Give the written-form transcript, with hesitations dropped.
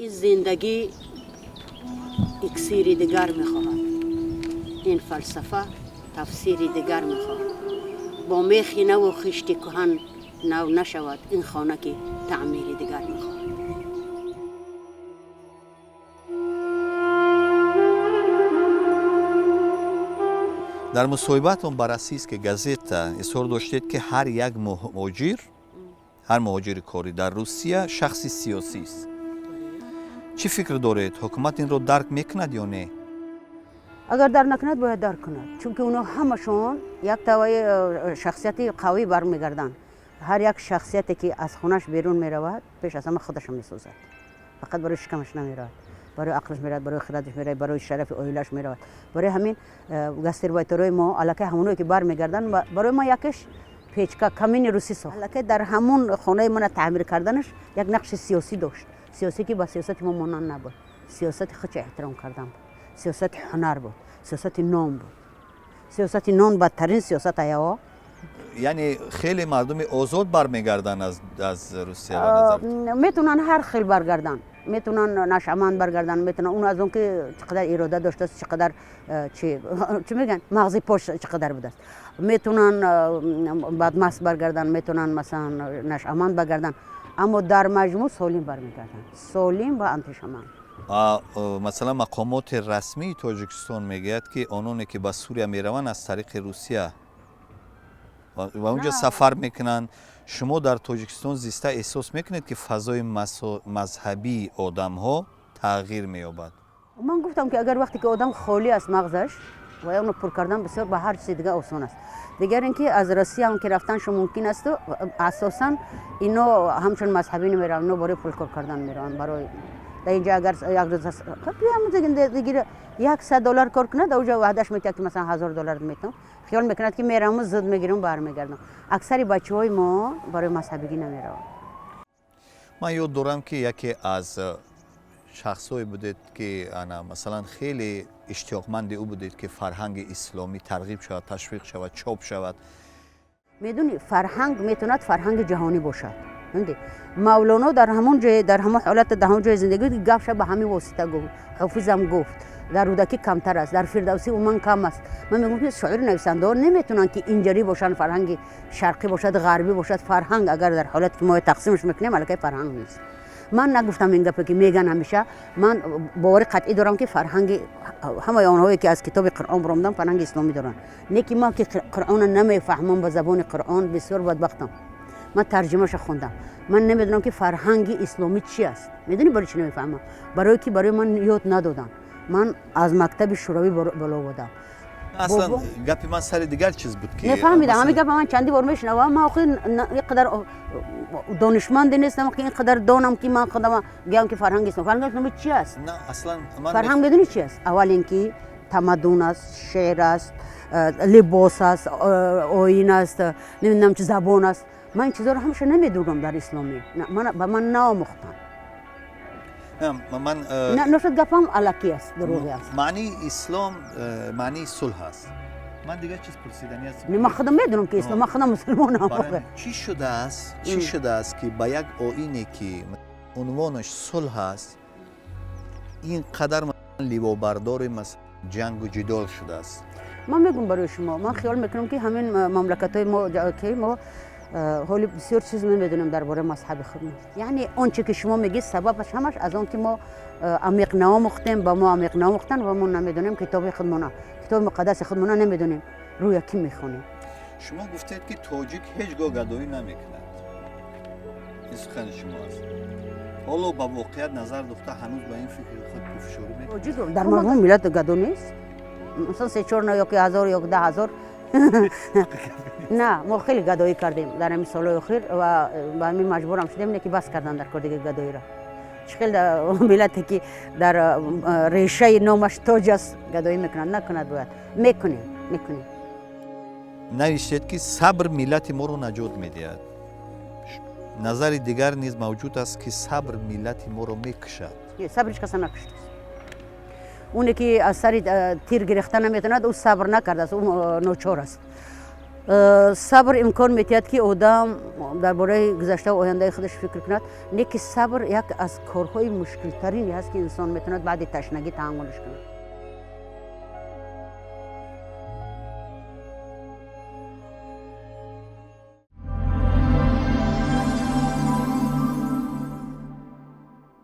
Ин зиндагӣ иксири дигар мехоҳад, ин фалсафа тафсири дигар мехоҳад. Бо мехи наву хишти кӯҳан нав нашавад ин хона, ки таъмири дигар мехоҳад. Дар мусоҳибаатон ба Российская газета изҳор доштед, ки ҳар як муҳоҷир, ҳар муҳоҷири корӣ дар Русия шахси сиёсист. Чӣ фикр доред, ҳукумат инро дарк мекунад ё не? Агар дарк накунад, бояд дарк кунад, чунки онҳо ҳамашон як таваи шахсияти қавӣ бармегарданд. Ҳар як шахсияте, ки аз хонаш берун меравад, пеш аз ҳама худашро месозад. Фақат барои шикамаш намеравад, барои ақлаш меравад, барои хирадаш меравад, барои шарафи оилааш меравад. Барои ҳамин гастарбайтерои мо аллакай ҳамоное, ки бармегарданд, барои ма якеш печка, камини русӣ сохт. Аллакай дар ҳамон хонаи мана таъмир карданаш як нақши сиёсӣ дошт, сиёсӣ, ки ба сиёсати мо монанд набуд. Сиёсати худша эҳтиром кардан буд, сиёсати ҳунар буд, сиёсати ном буд. Сиёсати нон бадтарин сиёсат аяо. Яъне хеле мардуми озод бармегарданд аз Русия, ба назар? Метавонанд ҳар хел баргарданд. Метавонанд нашъаманд баргарданд, метавонанд он аз он ки чӣ қадар ирода доштааст, чӣ қадар чӣ мегӯянд, мағзи пош чӣ қадар будааст. Метавонанд бадмаст баргарданд, метавонанд, масалан, нашъаманд баргарданд, аммо дар маҷмӯъ солим бармегарданд, солим ва андешаманд. Масалан, мақомоти расмии Тоҷикистон мегӯяд, ки ононе, ки ба Сурия мераванд, аз тариқи Русия ва онҷо сафар мекунанд. Шумо дар Тоҷикистон зиста эҳсос мекунед, ки фазои мазҳабии одамҳо тағйир меёбад? Ман гуфтам, ки агар вақте ки одам холӣ аст мағзаш, ва онро пур кардан бисёр ба ҳар чизи дигар осон аст. Дигар ин ки аз Россия ҳам ки рафтаншо мумкин асту асосан ино ҳамчун мазҳабӣ намераванд, ино барои пулкор кардан мераванд. Барои дар инҷа агар як рӯз 100 доллар кор кунад, ауҷа ваъдаш метиҳад, ки масалан 1000 доллар метавон. Хиёл мекунад, ки мераваму зуд мегирам, бармегардам. Аксари бачаҳои мо барои мазҳабигӣ намераванд. Ман ёд дорам, ки яке аз шахсҳое будед, ки ана масалан хеле иштиёқманди ӯ будед, ки фарҳанги исломӣ тарғиб шавад, ташвиқ шавад, чоп шавад. Медонӣ, фарҳанг метавонад фарҳанги ҷаҳонӣ бошад. Мавлоно дар ҳамон ҷой, дар ҳамон ҳолат, дар ҳамон ҷои зиндагӣ гапша ба ҳамин восита гуфт. Ҳофизам гуфт. Дар Рӯдакӣ камтар аст, дар Фирдавсӣ умуман кам аст. Ман мегӯям, ки шоиру нависандаҳо наметавонанд, ки инҷарӣ бошанд, фарҳанги шарқӣ бошад, ғарбӣ бошад. Фарҳанг агар дар ҳолате, ки мо тақсимаш мекунем, аллакай фарҳанг нест. Ман нагуфтам ин гапе, ки меган ҳамеша. Ман бовари қатъӣ дорам, ки фарҳанги ҳамаи онҳое, ки аз китоби Қуръон баромаданд, фарҳанги исломӣ доранд. Не ки ман, ки Қуръонро намефаҳмам, ба забони Қуръон бисёр бадбахтам. Ман тарҷимаша хондам, ман намедонам, ки фарҳанги исломӣ чи аст. Медонӣ, барои чӣ намефаҳмам? Барое ки барои ман ёд надоданд. Ман аз мактаби шӯравӣ боло будам. Аслан гапи ман сари дигар чиз буд, ки Нефаҳмидам. Ҳамин гапа ман чанди бор мешунавам. Ман охир ин қадар донишманде нестам, ки ин қадар донам, ки ман худам гӯям, ки фарҳанги ислом, фарҳанги исломӣ чи аст. На, аслан. Фарҳанг медонӣ чи аст? Аввал ин ки тамаддун аст, шеър аст, либос аст, оин аст, намедонам чи, забон аст. Ман ин чизҳоро ҳамаша намедонам. Дар исломӣ ба ман наомӯхтанд. Ман Ношад гапам алакӣ аст, дурӯғӣ аст. Маънии ислом маънии сулҳ аст. Ман дигар чиз пурсиданӣ аст. Ман худам медонам, ки ислом, ман худам мусулмонам. Чӣ шудааст, чӣ шудааст, ки ба як оине, ки унвонаш сулҳ аст, ин қадар ливобардори ҷангу ҷидол шудааст? Ман мегӯм барои шумо. Ман хиёл мекунам, ки ҳамин мамлакатҳои мо, ки мо ҳоли бисёр чиз намедонем дар бораи мазҳаби худмон. Яъне он че ки шумо мегӯед, сабабаш ҳамаш аз он ки мо амиқ наомӯхтем, ба мо амиқ наомӯхтанд ва мо намедонем китоби худмона, китоби муқаддаси худмона намедонем, рӯя кӣ мехонем. Шумо гуфтед, ки тоҷик ҳеҷ гоҳ гадоӣ намекунад. Ин сухани шумо аст. Ҳоло ба воқеият назар духта, ҳанӯз ба ин фикри худ пофишорӣ мекунед? Тоҷик дар маҷмӯъ миллат гадо нест. Масалан, се чор ё ки ҳазор ё 10 000. На, мо хеле гадоӣ кардем дар ҳамин солҳои охир ва ба ҳамин маҷбурам шудем, не ки бас кардан дар кор дига гадоиро. Чӣ хел миллате, ки дар решаи номаш тоҷ аст, гадоӣ мекунад? Накунад бояд. Мекунем, мекунем. Навиштед, ки сабр миллати моро наҷот медиҳад. Назари дигар низ мавҷуд аст, ки сабр миллати моро мекушад. Сабр ҳеҷ каса накуштааст. Оне ки аз сари тир гирифта наметавонад, ӯ сабр накардааст, ӯ ночор аст. Сабр имкон метиҳад, ки одам дар бораи гузашта ва ояндаи худаш фикр кунад. Не ки сабр як аз корҳои мушкилтарине ҳаст, ки инсон метавонад баъди ташнагӣ таҳаммулш кунад.